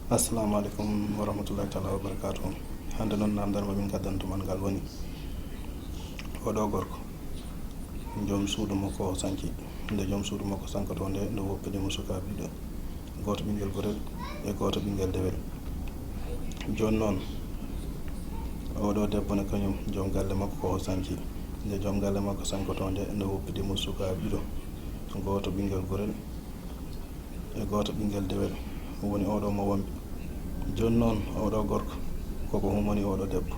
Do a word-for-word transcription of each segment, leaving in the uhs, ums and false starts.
Assalamu aleykum wa rahmatullahi taala wa barakatuh. Hannde noon, namdal mo min gaddanto mon ngal woni, oɗo gorko, joom suudu makko o sanki. Nde joom suudu makko sankoto nde, nde woppidi mo sukaaɓe ɗiɗo, gooto ɓinngel gorel e gooto ɓinngel dewel. Jooni noon, oɗo debbo ne, kañum joom galle makko ko o sanki. Nde joom galle makko sankoto nde, nde woppidi mo sukaaɓe ɗiɗo, gooto ɓinngel gorel e gooto ɓinngel dewel, woni oɗo mo wambi. Jooni noon, oɗo gorko koko humani oɗo debbo,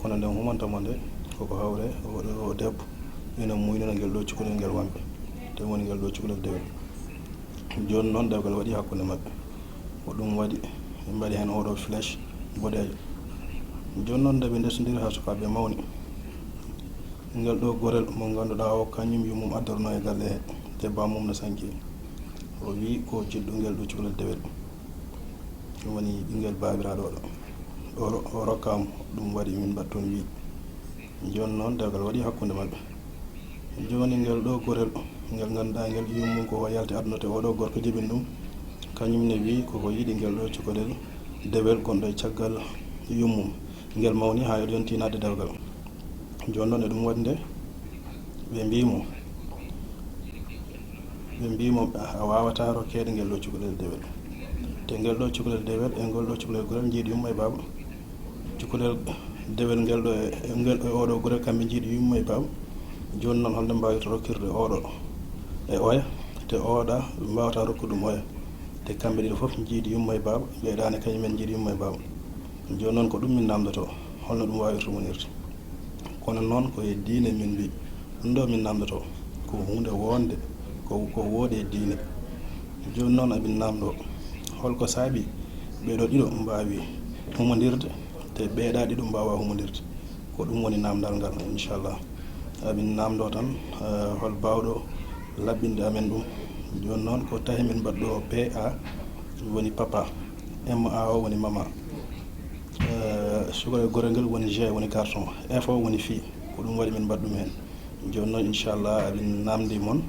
kono nde humanta mo nde, koko hawre oɗo debbo ina muynana ngel ɗo cukalel ngel wambi, te woni ngel ɗo cukalel dewel. Jooni noon, dewgal waɗi hakkunde maɓɓe, ko ɗum waɗi ɓe mbaɗi heen oɗo flèche boɗeejo. Jooni noon, nde ɓe ndesondiri haa sukaaɓe mawni, ngel ɗo gorel mo ngannduɗaa o, kañum yummum addarno e galle he, te bammum no sanki. O wi ko jiɗɗo ngel ɗo cukalel dewel, ɗum woni ɓinngel baabiraaɗo oɗo. O ro-, o rokkaama, ɗum waɗi min mbaɗ toon wi. Jooni noon, dewgal waɗi hakkunde maɓɓe. Jooni ngel ɗo gorel, ngel ngannduɗaa ngel yummum ko o yalti aduna, te oɗo gorko jibini ɗum, kañum ne wi koko yiɗi ngel ɗo cukalel dewel gonɗo e caggal yummum. Ngel mawni haa eɗo yonti naatde dewgal. Jooni noon, e ɗum waɗi nde, ɓe mbii mo, ɓe mbii mo, "A waawataa rokkeede ngel ɗo cukalel dewel. Te ngel ɗo cukalel dewel e ngol ɗo cukalel gorel njiidi yumma e baaba. Cukalel dewel ngel ɗo e, e ngel, e oɗo gorel, kamɓe njiidi yumma e baaba. Jooni noon, holno mbaawirta rokkirde oɗo e oya, te oɗa mbaawataa rokkude ɗum oya? Te kamɓe ɗiɗo fof njiidi yumma e baaba, ɓeydaani kañum en njiidi yumma e baaba." Jooni noon, ko ɗum min namdoto, holno ɗum waawirta wonirde. Kono noon, ko e diine min mbii. Ɗum ɗo min namdoto, ko huunde wonde, ko, ko wooɗi e diine. Jooni noon, amin namdo, holko saabi ɓeeɗo ɗiɗo mbaawi humondirde, te ɓeeɗa ɗiɗo mbaawa humondirde? Ko ɗum woni namdal ngal, inchallah. Amin namdo tan, eh, hol baawɗo laɓɓinde amen ɗum. Jooni noon, ko tahi min mbaɗɗo P A woni papa, M A o woni mama. Eh, sukara gorel ngel woni G, woni garçon. F o woni fille. Ko ɗum waɗi min mbaɗ ɗum heen. Jooni noon, inchallah, amin namdi mon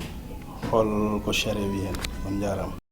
hol ko sariya wi heen. On njaaraama.